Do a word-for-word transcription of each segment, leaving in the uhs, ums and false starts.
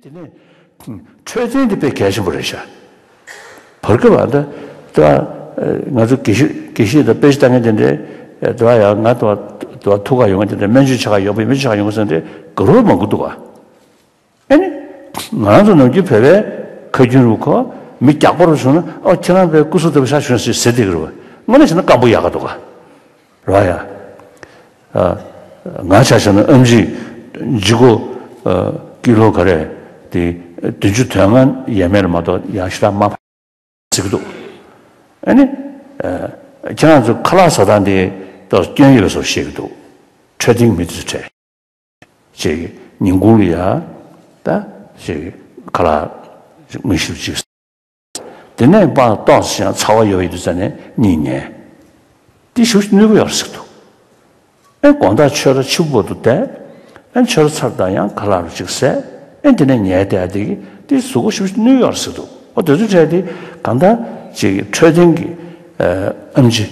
དེ་ནས་འཕྲོད་བསྟེན་དེ་དཔེ་གལ་ཆེན་པོ་རེད་ཤག་བར་སྐབས་ཨ་ད་ད་ང་ཚོ་དགེ་བཤེས་དགེ་བཤེས་དང་དཔེ་ཆ་ལྟ་མཁན་དེ་འདྲས་ད་ཡང་ང་ད་ད་ཐུག་ག་ཡོང་མཁན་དེ་འདྲས་སྨན་བཅོས་བྱ་ག་ཡོང་པའི་སྨན་བཅོས་བྱ་ག་ཡོང་གི་ཟེར་འདྲས་དགའ་རབ་མང་པོ་འདུག་ག་ཨ་ནི། ང་རང་ཚོ་ནམ་རྒྱུན་བོད་པའི་ཁ་རྒྱུན་རུ་ཁོ་མི་རྒྱགས་པ་རུ་བྱུང་ན་ཨོ་ཁྱེད་རང་བའི་སྐུ་གཟུགས་ལྟ་བུ་ཤ་ཞུན་ཟེར་ཟེར་དེ་གི་རུ་བ་དངོས་གནས་བྱས་ན་སྐམ་པོ་ཡག་ག་འདུག་ག་ར་ཡ། ང་ཆ་བཞག་ན་ཨེམ་ཆི་ཇི་གོ་ཀི་ལོ་ག་རེ་དེ་བདུན་ཅུ་དོན་ལྔ་ཡས་མས་ལ་མ་གཏོགས་ཡང་ཞེ་དྲག་མ་ཕ་ཟེར་གི་འདུག་ཨ་ནི། ཁྱེད་རང་ཚོ་ཁ་ལག་ཟ་སྟངས་དེ་ཏོག་སྐྱོན་ཡོད་པའི་བཟོ་བཤད་གི་འདུག་འཕྲོད་བསྟེན་མི་དེ་ཚོ་ཁྲལ། ཅིག་ཉིན་གུང་ལ་ཡ་ད་ཅིག་ཁ་ལག་ཅིག་མི་ཤི་ཅིག་དེ་ནས་པ་ཏོག་ཙམ་ཡང་ཚ་བ་ཡོད་པ་ཡིན་དུས་ཙ་ནས་གཉིད་ཉལ། དེ་ཞེ་པོ་ནུས་པ་ཡོད་རེད་ཟེར་གི་འདུག་ཨེ་དགོང་དག་ཆོས་ར་ཕྱི་པོ་དུ་བསྡད། ཨེ་ཆོས་ར་ཚར་དང་ཡང་ཁ་ལག་རུ་ཅིག་ཟས། ཨེ་དེ་ནས་ཉལ་བསྡད་དེ་གི་དེ་གཟུགས་པོ་ཞེ་པོ་ནུས་ཡོད་རེད་ཟེར་གི་འདུག་ཨོ་དེ་ཚོ་བྲལ་དེ་གང་ལྟར་ཅིག་འཕྲོད་བསྟེན་གྱི་ཨེམ་ཆི་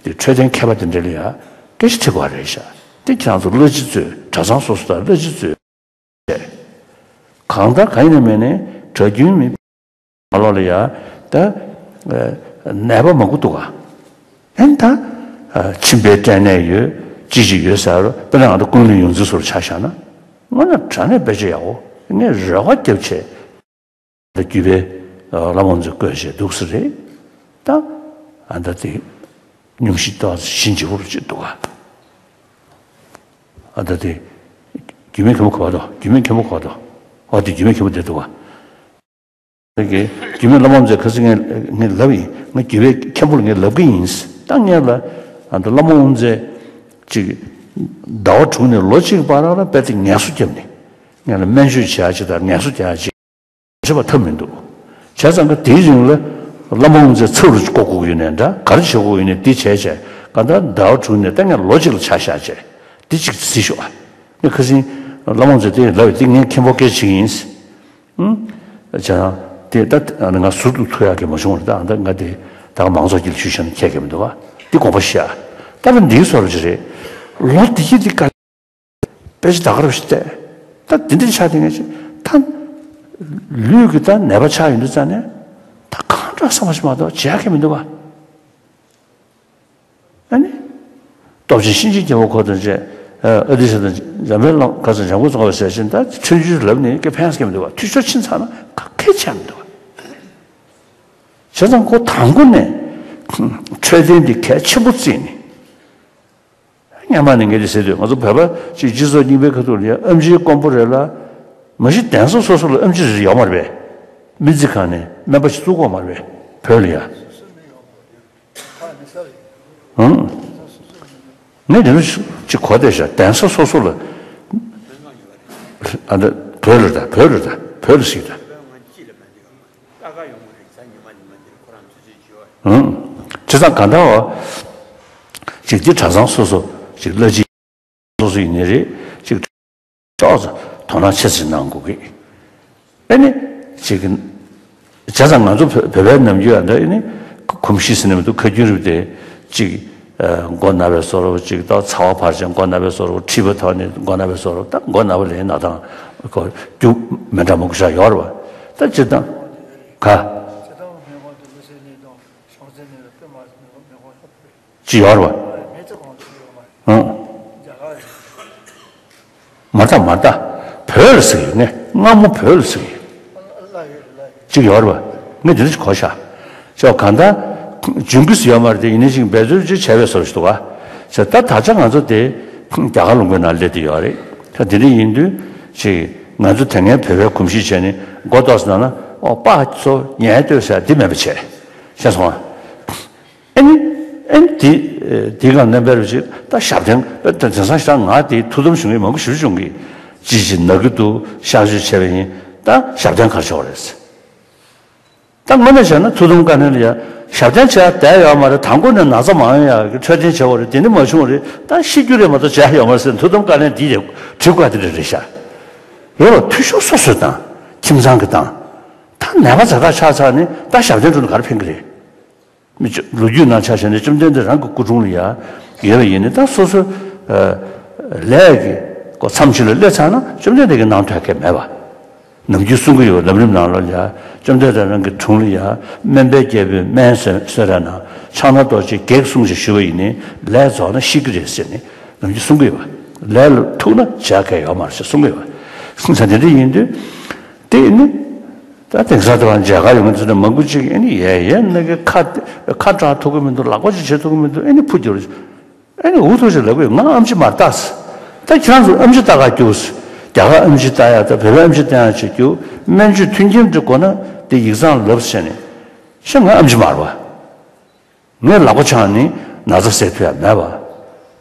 དེ་འཕྲོད་བསྟེན་མཁས་པ་དེ་འདྲ་ལ་ཡ་སྐད་ཆ་དྲི་དགོས་རེད་ཤག་དེ་ཁྱེད་རང་ཚོ་གླ་སྤྱི་གཙོས་གྲྭ་ཚང་སོ་སོ་དང་གླ་སྤྱི་གཙོས། གང་ལྟར་གང་ཡིན་ནའི་མིན་ནའི་གྲྭ་རྒྱུན་མི་མ་ལོག་ལ་ཡ་ད་ནད་པ་མང་པོ་འདུག་ག་ཨེ་ད་མཆིན་པའི་སྐྲན་ནད་ཡོད་ཅི་ཅི་ཡོད་ཟེར་དཔེར་ན་ང་ཚོ་ཀུན་གླེང་ཡོངས་འཛིན་སོགས་ཆ་བཞག་ན་དངོས་གནས་དྲང་གནས་དཔེ་ཆ་ཡག་པོ་ངས་རེ་བ་བརྒྱབ་བྱས། ད་རྒྱུད་པའི་བླ་མ་ཚོས་བཀོད་བྱས་འདུག་ས་རེད། ད་ཨ་ད་དེ་སྙུང་གཞི་ཏོག་ཙམ་ཞི་འཇིགས་པོ་རུ་ཅིག་འདུག་ག་ཨ་ད་དེ་རྒྱུད་སྨད་མཁན་པོ་གོ་བ་དོ། རྒྱུད་སྨད་མཁན་པོ་གོ་བ་དོ། ཨ་དེ་རྒྱུད་སྨད་མཁན་པོ་དེ་འདུག་ག་དེ་གི་རྒྱུད་སྨད་བླ་མ་ཚོས་ཁ་སང་ངས་ངས་ལབ་ཡིན། ང་རྒྱུད་པའི་མཁན་པོ་ལ་ངས་ལབ་གི་ཡིན། ད་ངས་ལ་ཨ་ད་བླ་མ་དབུ་མཛད་ཅིག་ཟླ་བ་དྲུག་ནས་ལོ་གཅིག་བར་ལ་རྦད་དེ་ངལ་གསོ་བརྒྱབ་ནས་ངས་ལ་སྨན་བཅོས་བྱེད་ཡ་ཅིག་དང་ངལ་གསོ་རྒྱག་ཡ་ཅིག་བྱེད་པ་ཐབས་མི་འདུག་བྱས་ཙང་ཀ་དེའི་རིང་ལ་བླ་མ་དབུ་མཛད་ཚབ་རུ་བསྐོ་དགོས་ཀྱི་ཡོད་ནའི་འདྲ། ག་རེ་བྱེད་དགོས་ཀྱི་ཡོད་ནའི་འདི་བྱས་བྱས་ག་ད་ཟླ་བ་དྲུག་ནས་ད་ངས་ལོ་གཅིག་ལ་ཆ་བཞག་བྱས་འདི་གཅིག་གཟིགས་ཤོག་ཨ་ངས་ཁ་སང་བླ་མ་དབུ་མཛད་དེ་ལབ་ཡོད། འདི་ངས་མཁན་པོ་སྐད་ཆ་ཡིན། ཨུམ། བྱས་ཙང་དེ་ད་ང་ཟུར་དུ་ཐུག་ཡག་གི་མ་བྱུང་བ་རེད། ད་ད་ང་དེ་ད་མང་ཚོགས་ཀྱི་ལ་ཞུས་བྱས་ན་ཁྱད་གི་མི་འདུག་བ། འདི་དགོངས་པ་བཞེས་ཨ། ད་ལ་འདིའི་བཟོ་འདྲ་ཅིག་རེད། ལོ་འདི་གི་འདི་དཀའ། དཔེ་ཆ་ད་ག་རེ་བཤད་ད་འདི་འདྲ་ཆགས་དེ་ངས་ཅི་ད་ལུས་ཀྱི་ད་ནད་པ་ཆགས་ཡོང་དུས་ཙང་ནས་ད་གང་འདྲ་བསམ་པ་ཞིག་མ་གཏོགས་བྱེད་ཡག་གི་མི་འདུག་བ། ཨ་ནི། སྟོབས་ཆེན་གཤིན་རྗེ་རྒྱལ་པོ་ཁོ་དང་བཅས་ཨ་ཏི་ཤ་དང་འཇམ་དཔལ་བླ་མ་ཁ་སང་འཇམ་མགོན་རྫོང་བ་ཟེར་བཞིན་ད་ཆོས་རྒྱུད་ལབ་ནས་སྐད་ཕན་སྐད་མི་འདུག་བ། འཐུས་ཤོར་ཕྱིན་ཚར་ན་ག་གེ་ཆགས་མི་འདུག་བ། བྱས་ཙང་ཁོ་དང་པོ་ནས་འཕྲོད་བསྟེན་འདི་གལ་ཆེན་པོ་བརྩིས་ནས། སྔོན་མ་ནས་ངས་འདི་ཟེར་དུས་ང་ཚོ་བོད་པ་ཅིག་སྤྱི་ཚོགས་རྙིང་པའི་ཁ་ཐུག་ལ་ཡང་ཨེམ་ཆིའི་དཀོན་པོ་རེད་ལ། མ་གཞི་གདན་ས་སོ་སོ་ལ་ཨེམ་ཆི་རེ་ཡོད་མ་རེད་པས། སྨན་རྩིས་ཁང་ནས་སྨན་པ་ཞིག་བཙུགས་ཀྱི་ཡོད་མ་རེད་པས་བོད་ལ་ཡ། ཨང་། ངས་དེ་འདྲ་ཅིག་གོ་བསྡད་ཤག་གདན་ས་སོ་སོ་ལ། ཨ་འདི་བོད་ལ་ད་བོད་ལ་ད་བོད་ལ་ཟིག་ད། ཨང་། བྱས་ཙང་གང་ལྟར་བ། ཅིག་འདི་གྲྭ་ཚང་སོ་སོ་ཅིག་བླ་སྤྱི་སོ་སོ་ཡིན་ནི་རེད་ཅིག་ཏོག་ཙམ་དོ་སྣང་ཆེ་ཙམ་གནང་དགོས་ཀྱི། ཨེ་ནི། ཅིག་བྱས་ཙང་ང་ཚོ་བོད་བོད་པའི་ནམ་རྒྱུན་ཡང་འདྲ་ཨེ་ནི། གོམས་གཤིས་ཟེར་ནས་མི་འདུག་ཁ་རྒྱུན་རིང་དེ་ཅིག་ཨ་མགོ་ན་བའི་བཟོ་འདྲ་ཅིག་ད་ཚ་བ་འཕར་བྱས་མགོ་ན་བའི་བཟོ་འདྲ་མཁྲིས་པ་དོག་ནས་མགོ་ན་བའི་བཟོ་འདྲ་ད་མགོ་ན་བ་ལས་ན་ཐང་ཁོ་རྒྱུ་མི་འདྲ་མང་པོ་ཞིག་ཡོད་རེད་བ། ད་སྤྱིར་བཏང་ག་ཅི་ཡོད་རེད་བ། ཨང་། མ་ལྟ་མ་ལྟ། བོད་ལ་ཟེར་གི་ཡོད་ངས་སྔ་མོ་བོད་ལ་ཟེར་གི་ཡོད། ཅིག་ཡོད་རེད་བ། ངས་འདི་འདྲ་ཞིག་གོ་ཤག་ཅོ་གང་ལྟར་འཇུན་གིས་ཡོད་མ་རེད་དེ་ཡིན་ནའི་ཞིག་འབད་རྩོལ་ཅིག་བྱས་པའི་བཟོ་ཞིག་འདུག་ག་ཟེར་ད་ད་ཆ་ང་ཚོ་དེ་རྒྱ་གར་ལུང་པའི་ནང་སླེབས་བསྡད་ཡོད་རེད། ད་དེ་འདྲ་ཡིན་དུས་ཅིག་ང་ཚོ་དེ་སྔའི་བོད་པའི་གོམས་གཤིས་བྱས་ནས་མགོ་ཏོག་ཙམ་ན་ན་ཨོ་པ་ཚོ་ཉལ་སྡོད་ཟེར་འདི་མེད་པ་བྱས། ཤེས་སོང་ཨ། ཨེ་ནི། ཨེ་ནི་དེ། དེའི་སྒང་ནས་འབད་རུ་ཅིག་ད་ཞབས་བརྟན་དཔེ་དེང་སང་ཞེ་དྲག་ང་དེ་ཐུགས་དམ་བཞུགས་མཁན་མང་པོ་ཞེ་པོ་བྱུང་གི། ཅི་ཅི་ན་གི་འདུག་གཤག་བཅོས་བྱས་པ་ཡིན། ད་ཞབས་བརྟན་ག་རེ་བྱེད་དགོས་རེད། ད་དངོས་གནས་བྱས་ན་ཐུགས་དམ་བཀའ་དྲིན་ལ་ཡ་ཞབས་བརྟན་བྱས་བསྡད་ཡོད་མ་རེད། དང་པོ་ནས་ན་ཚ་མ་ཡོང་ཡ་གི་འཕྲོད་བསྟེན་བྱེད་དགོས་རེད། དེ་འདྲ་མ་བྱུང་བ་རེད། ད་ཤི་རྒྱུ་རེད་མ་གཏོགས་བྱས་ཡོད་མ་རེད་ཟེར་ཐུགས་དམ་བཀའ་དྲིན་འདི་རེད་དྲི་དགོས་དེ་འདྲ་རེད་ཤག་ཡོད་རེད་བ། འཐུས་ཤོར་སོ་སོས་བཏང་། ཁྱིམ་ཚང་གིས་བཏང་། ད་ནད་པ་ཛ་དྲག་ཆགས་ཚར་ནས་ད་ཞབས་བརྟན་བྱུང་ན་ག་རེ་ཕན་གི་རེད། མི་ཆོས་ལོ་རྒྱུས་ནང་ཆ་བཞག་ན་བཅོམ་ལྡན་འདས་རང་གི་སྐུ་དྲུང་ལ་ཡ་ཡོད་པ་ཡིན་ནའི་ད་སོ་སོ་ལས་ཀྱི་གོ་མཚམས་ཤིག་ལ་སླེབས་ཚར་ན་བཅོམ་ལྡན་འདས་ཀྱིས་གནང་ཐུབ་མཁན་མེད་པ། ནམ་རྒྱུན་གསུང་གི་ཡོད། ལམ་རིམ་ནང་ལ་ཡ། བཅོམ་ལྡན་འདས་རང་གི་དྲུང་ལ་ཡ། སྨན་པའི་རྒྱལ་པོས་སྨན་ཟེར་ཟེར་ར་ན། ཕྱག་ན་རྡོ་རྗེས་བགེགས་བསྲུང་ཞེས་ཞུ་བ་ཡིན་ནི། ལས་རྫོགས་ན་ཤི་གི་རེད་ཟེར་ནས་ནམ་རྒྱུན་གསུང་གི་ཡོད་པ། ལས་ལ་ཐུག་ན་བྱ་གལ་ཡོད་མ་རེད་ཟེར་གསུང་གི་ཡོད་པ། ད་དེ་འདྲ་ཡིན་དུས། དེ་ནི། ད་དེང་སང་དེ་བ་མཇལ་ཁ་ཡོང་མཁན་ཚོ་ནི་མང་པོ་ཅིག་ཨེ་ནི་ཡས་ཡས་ན་གི་ཁ་ཁ་གྲག་ཐུབ་ཀྱི་མི་འདུག་ལག་པ་ཅིག་བྱེད་ཐུབ་ཀྱི་མི་འདུག་ཨེ་ནི་ཕུ་རྒྱུ་རེད། ཨ་ནི་འུ་ཐུག་ཅིག་ལབ་གི་ཡོད། ང་ཨེམ་ཆི་མར་བཏགས། ད་ཁྱེད་རང་ཚོ་ཨེམ་ཆི་བཏགས་ག་རྒྱུགས། རྒྱ་གར་ཨེམ་ཆི་བཏགས་ཡ་ད་བོད་པ་ཨེམ་ཆི་བཏགས་ཡ་ཅིག་རྒྱུགས། སྨན་བཅོས་མཐུན་རྐྱེན་དེ་དགོས་ན་དེ་ཡིག་ཚང་ལབ་ཟེར་ནས། ཤ་ང་ཨེམ་ཆི་མར་བ། ངས་ལག་པ་འཆང་ནི་ན་ཚ་སེལ་ཐུབ་ཡ་མེད་པ།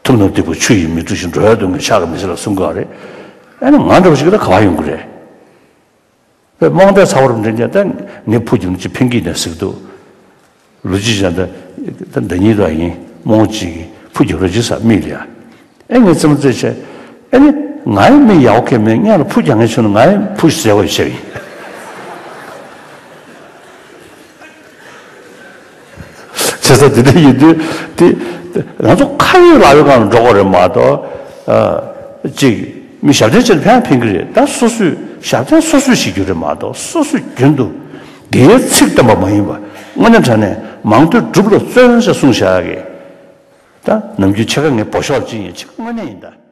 ཐུབ་རྣམས་སྡིག་པ་ཆུ་ཡིས་མི་འཁྲུ་ཞིང་། འགྲོ་བའི་སྡུག་བསྔལ་ཕྱག་གིས་མི་སེལ་ལ་གསུང་གི་ཡོད་རེད། ཨ་ནི་ང་འདྲ་བ་ཞིག་ལ་ག་བ་ཡོང་གི་རེད། པའི་རྨོངས་དད་ཚ་བོར་འདྲེན་ཀྱང་ད་ངས་ཕུ་རྒྱུག་ནི་ཅི་ཕིང་གིས་ནས་ཟིག་འདུག་ལོ་གཅིག་ཅང་ད་ད་ཉིད་དུ་ཡིན་རྨོངས་གཅིག་གིས་ཕུ་རྒྱུག་རོགས་གྱིས་ས་མིག་ལ་ཡ། ཨེ་ངས་རྩེད་མོ་རྩེ་བྱས། ཨེ་ནི་ང་ཡི་མི་ཡག་པོ་གས་མེད་ངས་ལ་ཕུ་རྒྱག་ངས་ཆུ་ན་ང་ཡི་ཕུ་ཟེར་བ་ཡི་ཆེ་བ་ཡིན། བྱས་ཙང་དེ་འདྲ་ཡིན་དུས་དེ་ང་ཚོ་ཁ་ཡོད་ལག་ཡོད་སྒང་ལ་འགྲོ་དགོས་རེད་མ་གཏོགས། ཨ། གཅིག་མི་ཞབས་བརྟན་ཅན་ཕན་ཕན་གྱི་རེད། ད་སོ་སོས་ཞབས་བརྟན་སོ་སོས་བྱེད་རྒྱུ་རེད་མ་གཏོགས་སོ་སོས་རྒྱུན་དུ་དགེ་བའི་ཚིག་བསྟན་པ་མ་ཡིན་པ། དངོས་གནས་དྲང་གནས་མང་ཐོས་སྒྲུབ་ལ་བརྩོན་ཞེས་གསུངས་བཞག་གི། ད་ནམ་རྒྱུན་ཕྱེད་ཀ་ངས་བོ་ཤོག་ཅིག་ཡིན་ཕྱེད་ཀ་དངོས་གནས་ཡིན་ད།